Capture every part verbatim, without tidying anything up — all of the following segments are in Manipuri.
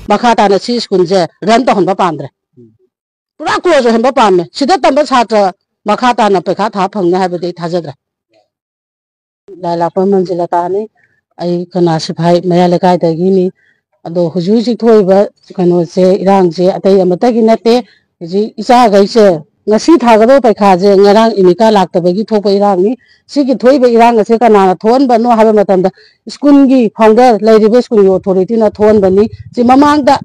ꯃꯈꯥ ꯇꯥꯅ ꯁꯤ ꯁ꯭ꯀꯨꯜꯁꯦ ꯔꯟ ꯇꯧꯍꯟꯕ ꯄꯥꯝꯗ꯭ꯔꯦ꯫ ꯄꯨꯔꯥ ꯀ꯭ꯂꯣꯖ ꯑꯣꯏꯍꯟꯕ ꯄꯥꯝꯃꯦ꯫ ꯁꯤꯗ ꯇꯝꯕ ꯁꯥꯇ꯭ꯔ ꯃꯈꯥ ꯇꯥꯅ ꯄꯩꯈꯥ ꯊꯥ ꯐꯪꯅꯤ ꯍꯥꯏꯕꯗꯤ ꯑꯩ ꯊꯥꯖꯗ꯭ꯔꯦ꯫ ꯂꯥꯏ ꯂꯥꯛꯄ ꯃꯟꯖꯨꯂꯇꯥꯅꯤ꯫ ꯑꯩ ꯀꯅꯥ ꯁꯤꯐꯥꯏ ꯃꯌꯥ ꯂꯩꯀꯥꯏꯗꯒꯤꯅꯤ꯫ ꯑꯗꯣ ꯍꯧꯖꯤꯛ ꯍꯧꯖꯤꯛ ꯊꯣꯛꯏꯕ ꯀꯩꯅꯣꯁꯦ, ꯏꯔꯥꯡꯁꯦ ꯑꯇꯩ ꯑꯃꯠꯇꯒꯤ ꯅꯠꯇꯦ꯫ ꯍꯧꯖꯤꯛ ꯏꯆꯥꯈꯩꯁꯦ ꯉꯁꯤ ꯊꯥꯒꯗꯧꯕ ꯄꯩꯈꯥꯁꯦ ꯉꯔꯥꯡ ꯏꯃꯤꯀꯥ ꯂꯥꯛꯇꯕꯒꯤ ꯊꯣꯛꯄ ꯏꯔꯥꯡꯅꯤ꯫ ꯁꯤꯒꯤ ꯊꯣꯛꯏꯕ ꯏꯔꯥꯡ ꯑꯁꯦ ꯀꯅꯥꯅ ꯊꯣꯛꯍꯟꯕꯅꯣ ꯍꯥꯏꯕ ꯃꯇꯝꯗ ꯁ꯭ꯀꯨꯜꯒꯤ ꯐꯥꯎꯟꯗꯔ, ꯂꯩꯔꯤꯕ ꯁ꯭ꯀꯨꯜꯒꯤ ꯑꯣꯊꯣꯔꯤꯇꯤꯅ ꯊꯣꯛꯍꯟꯕꯅꯤ꯫ ꯁꯤ ꯃꯃꯥꯡꯗ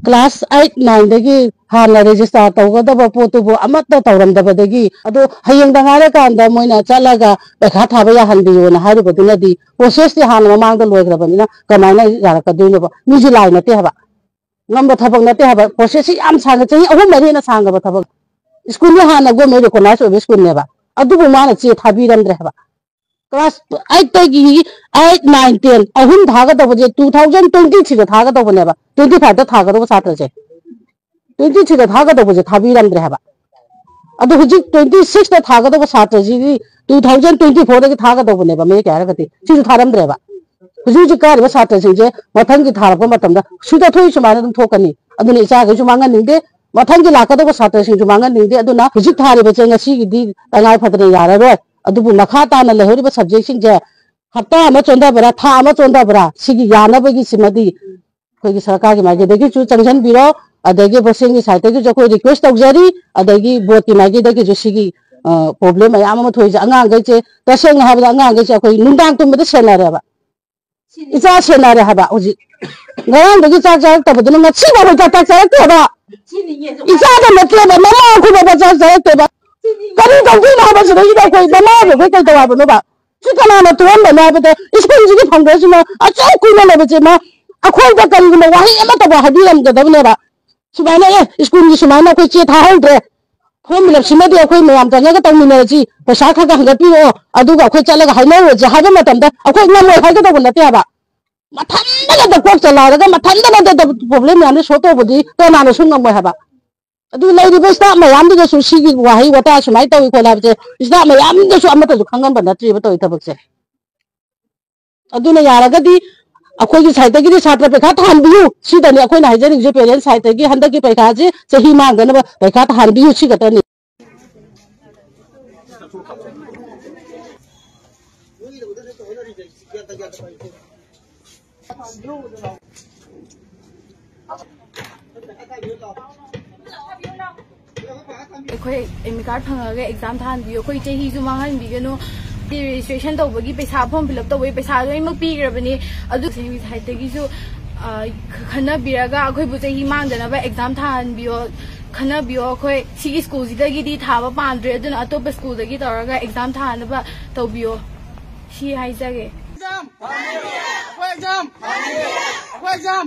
ꯀ꯭ꯂꯥꯁ ꯑꯩꯠ ꯅꯥꯏꯟꯗꯒꯤ ꯍꯥꯟꯅ ꯔꯦꯖꯤꯁꯇꯥꯔ ꯇꯧꯒꯗꯕ ꯄꯣꯠꯇꯨꯕꯨ ꯑꯃꯠꯇ ꯇꯧꯔꯝꯗꯕꯗꯒꯤ, ꯑꯗꯣ ꯍꯌꯦꯡꯗ ꯉꯥꯏꯔꯀꯥꯟꯗ ꯃꯣꯏꯅ ꯆꯠꯂꯒ ꯄꯩꯈꯥ ꯊꯥꯕ ꯌꯥꯍꯟꯕꯤꯌꯣꯅ ꯍꯥꯏꯔꯨꯕꯗꯨꯅꯗꯤ ꯄ꯭ꯔꯣꯁꯦꯁꯇꯤ ꯍꯥꯟꯅ ꯃꯃꯥꯡꯗ ꯂꯣꯏꯈ꯭ꯔꯕꯅꯤꯅ ꯀꯃꯥꯏꯅ ꯌꯥꯔꯛꯀꯗꯣꯏꯅꯣꯕ? ꯃꯤꯁꯨ ꯂꯥꯏ ꯅꯠꯇꯦ ꯍꯥꯏꯕ, ꯉꯝꯕ ꯊꯕꯛ ꯅꯠꯇꯦ ꯍꯥꯏꯕ꯫ ꯄ꯭ꯔꯣꯁꯦꯁꯁꯤ ꯌꯥꯝ ꯁꯥꯡꯅ, ꯆꯍꯤ ꯑꯍꯨꯝ ꯃꯔꯤ ꯍꯦꯟꯅ ꯁꯥꯡꯉꯕ ꯊꯕꯛ꯫ ꯁ꯭ꯀꯨꯜꯗꯤ ꯍꯥꯟꯅ ꯒꯣꯔꯃꯦꯟ ꯔꯤꯀꯣꯛꯅꯥꯏꯁ ꯑꯣꯏꯕ ꯁ꯭ꯀꯨꯜꯅꯦꯕ, ꯑꯗꯨꯕꯨ ꯃꯥꯅ ꯆꯦ ꯊꯥꯕꯤꯔꯝꯗ꯭ꯔꯦ ꯍꯥꯏꯕ꯫ ꯀ꯭ꯂꯥꯁ ꯑꯩꯠꯇꯒꯤ ꯑꯩꯠ, ꯅꯥꯏꯟ, ꯇꯦꯟ ꯑꯍꯨꯝ ꯊꯥꯒꯗꯧꯕꯁꯦ ꯇꯨ ꯊꯥꯎꯖꯟ ꯇ꯭ꯋꯦꯟꯇꯤ ꯊ꯭ꯔꯤꯗ ꯊꯥꯒꯗꯧꯕꯅꯦꯕ, ꯇ꯭ꯋꯦꯟꯇꯤ ꯐꯥꯏꯚꯇ ꯊꯥꯒꯗꯧꯕ ꯁꯥꯇ꯭ꯔꯁꯦ꯫ ꯇ꯭ꯋꯦꯟꯇꯤ ꯊ꯭ꯔꯤꯗ ꯊꯥꯒꯗꯧꯕꯁꯦ ꯊꯥꯕꯤꯔꯝꯗ꯭ꯔꯦ ꯍꯥꯏꯕ꯫ ꯑꯗꯣ ꯍꯧꯖꯤꯛ ꯇ꯭ꯋꯦꯟꯇꯤ ꯁꯤꯛꯁꯇ ꯊꯥꯒꯗꯧꯕ ꯁꯥꯇ꯭ꯔꯁꯤꯗꯤ ꯇꯨ ꯊꯥꯎꯖꯟ ꯇ꯭ꯋꯦꯟꯇꯤ ꯐꯣꯔꯗꯒꯤ ꯊꯥꯒꯗꯧꯕꯅꯦꯕ, ꯃꯌꯦꯛ ꯌꯥꯔꯒꯗꯤ꯫ ꯁꯤꯁꯨ ꯊꯥꯔꯝꯗ꯭ꯔꯦꯕ꯫ ꯍꯧꯖꯤꯛ ꯍꯧꯖꯤꯛ ꯀꯥꯔꯤꯕ ꯁꯥꯇ꯭ꯔꯁꯤꯡꯁꯦ ꯃꯊꯪꯒꯤ ꯊꯥꯔꯛꯄ ꯃꯇꯝꯗ ꯁꯨꯗ ꯊꯣꯛꯏ ꯁꯨꯃꯥꯏꯅ ꯑꯗꯨꯝ ꯊꯣꯛꯀꯅꯤ꯫ ꯑꯗꯨꯅ ꯏꯆꯥꯈꯩꯁꯨ ꯃꯥꯡꯍꯟꯅꯤꯡꯗꯦ, ꯃꯊꯪꯒꯤ ꯂꯥꯛꯀꯗꯧꯕ ꯁꯥꯇ꯭ꯔꯁꯤꯡꯁꯨ ꯃꯥꯡꯍꯟꯅꯤꯡꯗꯦ꯫ ꯑꯗꯨꯅ ꯍꯧꯖꯤꯛ ꯊꯥꯔꯤꯕꯁꯦ ꯉꯁꯤꯒꯤꯗꯤ ꯇꯉꯥꯏ ꯐꯗꯅ ꯌꯥꯔꯔꯣꯏ꯫ ꯑꯗꯨꯕꯨ ꯃꯈꯥ ꯇꯥꯅ ꯂꯩꯍꯧꯔꯤꯕ ꯁꯕꯖꯦꯛꯁꯤꯡꯁꯦ ꯍꯞꯇꯥ ꯑꯃ ꯆꯣꯟꯊꯕ꯭ꯔꯥ, ꯊꯥ ꯑꯃ ꯆꯣꯟꯊꯕ꯭ꯔꯥ, ꯁꯤꯒꯤ ꯌꯥꯅꯕꯒꯤ ꯁꯤꯃꯗꯤ ꯑꯩꯈꯣꯏꯒꯤ ꯁꯔꯀꯥꯔꯒꯤ ꯃꯥꯏꯀꯩꯗꯒꯤꯁꯨ ꯆꯪꯁꯤꯟꯕꯤꯔꯣ, ꯑꯗꯒꯤ ꯕꯣꯁꯦꯟꯒꯤ ꯁꯥꯏꯠꯇꯒꯤꯁꯨ ꯑꯩꯈꯣꯏ ꯔꯤꯀ꯭ꯋꯦꯁ ꯇꯧꯖꯔꯤ, ꯑꯗꯒꯤ ꯕꯣꯔꯗꯀꯤ ꯃꯥꯏꯀꯩꯗꯒꯤꯁꯨ ꯁꯤꯒꯤ, ꯑ, ꯄ꯭ꯔꯣꯕ꯭ꯂꯦꯝ ꯃꯌꯥꯝ ꯑꯃ ꯊꯣꯛꯏꯁꯦ ꯑꯉꯥꯡꯈꯩꯁꯦ, ꯇꯁꯦꯡꯅ ꯍꯥꯏꯕꯗ ꯑꯉꯥꯡꯈꯩꯁꯦ ꯑꯩꯈꯣꯏ ꯅꯨꯡꯗꯥꯡ ꯇꯨꯝꯕꯗ ꯁꯦꯟꯅꯔꯦꯕ꯫ ꯏꯆꯥ ꯁꯦꯟꯅꯔꯦ ꯍꯥꯏꯕ ꯍꯧꯖꯤꯛ꯫ ꯉꯔꯥꯡꯗꯒꯤ ꯆꯥꯛ ꯆꯥꯔꯛꯇꯕꯗꯨꯅ ꯉꯁꯤ ꯐꯥꯎꯕ ꯆꯥꯛ ꯆꯥꯔꯛꯇꯦꯕ꯫ ꯏꯆꯥꯗ ꯅꯠꯇꯦꯕ, ꯃꯃꯥ ꯑꯩꯈꯣꯏ ꯐꯥꯎꯕ ꯆꯥꯛ ꯆꯥꯔꯛꯇꯦꯕ꯫ ꯀꯔꯤ ꯇꯧꯗꯣꯏꯅꯣ ꯍꯥꯏꯕ ꯁꯤꯗꯩꯁꯤꯗ ꯑꯩꯈꯣꯏ ꯃꯃꯥ ꯑꯣꯏꯕ ꯑꯩꯈꯣꯏ ꯀꯩ ꯇꯧ ꯍꯥꯏꯕꯅꯣꯕ? ꯁꯤ ꯀꯅꯥꯅ ꯊꯣꯛꯍꯟꯕꯅꯣ ꯍꯥꯏꯕꯗ ꯁ꯭ꯀꯨꯜꯁꯤꯒꯤ ꯐꯥꯎꯟꯗꯔꯁꯤꯅ ꯑꯁꯨꯛ ꯀꯨꯏꯅ ꯂꯩꯕꯁꯦ ꯃꯥ ꯑꯩꯈꯣꯏꯗ ꯀꯔꯤꯒꯨꯝꯕ ꯋꯥꯍꯩ ꯑꯃꯠꯇꯕꯨ ꯍꯥꯏꯕꯤꯔꯝꯒꯗꯕꯅꯦꯕ꯫ ꯁꯨꯃꯥꯏꯅ, "ꯑꯦ, ꯁ꯭ꯀꯨꯜꯒꯤ ꯁꯨꯃꯥꯏꯅ ꯑꯩꯈꯣꯏ ꯆꯦ ꯊꯥꯍꯧꯗ꯭ꯔꯦ, ꯐꯣꯔꯝ ꯐꯤꯜ ꯑꯞꯁꯤꯃꯗꯤ ꯑꯩꯈꯣꯏ ꯃꯌꯥꯝ ꯆꯪꯉꯒ ꯇꯧꯃꯤꯟꯅꯔꯁꯤ, ꯄꯩꯁꯥ ꯈꯔ ꯈꯔ ꯍꯟꯒꯠꯄꯤꯔꯛꯑꯣ, ꯑꯗꯨꯒ ꯑꯩꯈꯣꯏ ꯆꯠꯂꯒ ꯍꯥꯏꯅꯔꯨꯔꯁꯤ" ꯍꯥꯏꯕ ꯃꯇꯝꯗ ꯑꯩꯈꯣꯏ ꯉꯝꯃꯣꯏ ꯍꯥꯏꯒꯗꯧꯕ ꯅꯠꯇꯦ ꯍꯥꯏꯕ꯫ ꯃꯊꯟꯗꯅꯗ ꯀꯣꯛ ꯆꯂꯥꯏꯔꯒ ꯃꯊꯟꯗꯅꯗ ꯄ꯭ꯔꯣꯕ꯭ꯂꯦꯝ ꯃꯌꯥꯝꯁꯦ ꯁꯣꯜꯕ ꯇꯧꯕꯗꯤ ꯀꯅꯥꯅꯁꯨ ꯉꯝꯃꯣꯏ ꯍꯥꯏꯕ꯫ ꯑꯗꯨ ꯂꯩꯔꯤꯕ ꯁ꯭ꯇꯥꯐ ꯃꯌꯥꯝꯗꯨꯗꯁꯨ ꯁꯤꯒꯤ ꯋꯥꯍꯩ ꯋꯥꯇꯥ ꯁꯨꯃꯥꯏꯅ ꯇꯧꯏ ꯈꯣꯠꯂꯤ ꯍꯥꯏꯕꯁꯦ ꯁ꯭ꯇꯥꯐ ꯃꯌꯥꯝꯗꯁꯨ ꯑꯃꯠꯇꯁꯨ ꯈꯪꯍꯟꯕ ꯅꯠꯇ꯭ꯔꯤꯕ ꯇꯧꯔꯤ ꯊꯕꯛꯁꯦ꯫ ꯑꯗꯨꯅ ꯌꯥꯔꯒꯗꯤ ꯑꯩꯈꯣꯏꯒꯤ ꯁꯥꯏꯠꯇꯒꯤꯗꯤ ꯁꯥꯇ꯭ꯔ ꯄꯩꯈꯥ ꯊꯥꯍꯟꯕꯤꯌꯨ, ꯁꯤꯗꯅꯤ ꯑꯩꯈꯣꯏꯅ ꯍꯥꯏꯖꯅꯤꯡꯉꯤꯁꯦ꯫ ꯄꯦꯔꯦꯟꯁ ꯁꯥꯏꯠꯇꯒꯤ ꯍꯟꯗꯛꯀꯤ ꯄꯩꯈꯥꯁꯤ ꯆꯍꯤ ꯃꯥꯡꯗꯅꯕ ꯄꯩꯈꯥ ꯊꯥꯍꯟꯕꯤꯌꯨ, ꯁꯤ ꯈꯛꯇꯅꯤ꯫ ꯑꯩꯈꯣꯏ ꯑꯦꯗꯃꯤꯠ ꯀꯥꯔꯗ ꯐꯪꯉꯒ ꯑꯦꯛꯖꯥꯝ ꯊꯥꯍꯟꯕꯤꯌꯨ꯫ ꯑꯩꯈꯣꯏ ꯆꯍꯤꯁꯨ ꯃꯥꯡꯍꯟꯕꯤꯒꯅꯨ꯫ ꯔꯦꯖꯤꯁꯇ꯭ꯔꯦꯁꯟ ꯇꯧꯕꯒꯤ ꯄꯩꯁꯥ, ꯐꯣꯔꯝ ꯐꯤꯜ ꯑꯞ ꯇꯧꯕꯒꯤ ꯄꯩꯁꯥ ꯂꯣꯏꯅꯃꯛ ꯄꯤꯈ꯭ꯔꯕꯅꯤ꯫ ꯑꯗꯨ ꯁꯥꯏꯠꯇꯒꯤꯁꯨ, ꯑ, ꯈꯟꯅꯕꯤꯔꯒ ꯑꯩꯈꯣꯏꯕꯨ ꯆꯍꯤ ꯃꯥꯡꯗꯅꯕ ꯑꯦꯛꯖꯥꯝ ꯊꯥꯍꯟꯕꯤꯌꯣ, ꯈꯟꯅꯕꯤꯌꯣ꯫ ꯑꯩꯈꯣꯏ ꯁꯤꯒꯤ ꯁ꯭ꯀꯨꯜꯁꯤꯗꯒꯤꯗꯤ ꯊꯥꯕ ꯄꯥꯝꯗ꯭ꯔꯦ, ꯑꯗꯨꯅ ꯑꯇꯣꯞꯄ ꯁ꯭ꯀꯨꯜꯗꯒꯤ ꯇꯧꯔꯒ ꯑꯦꯛꯖꯥꯝ ꯊꯥꯅꯕ ꯇꯧꯕꯤꯌꯣ꯫ ꯁꯤ ꯍꯥꯏꯖꯒꯦ꯫ ꯑꯩꯈꯣꯏ ꯑꯦꯛꯖꯥꯝ! ꯑꯩꯈꯣꯏ ꯑꯦꯛꯖꯥꯝ!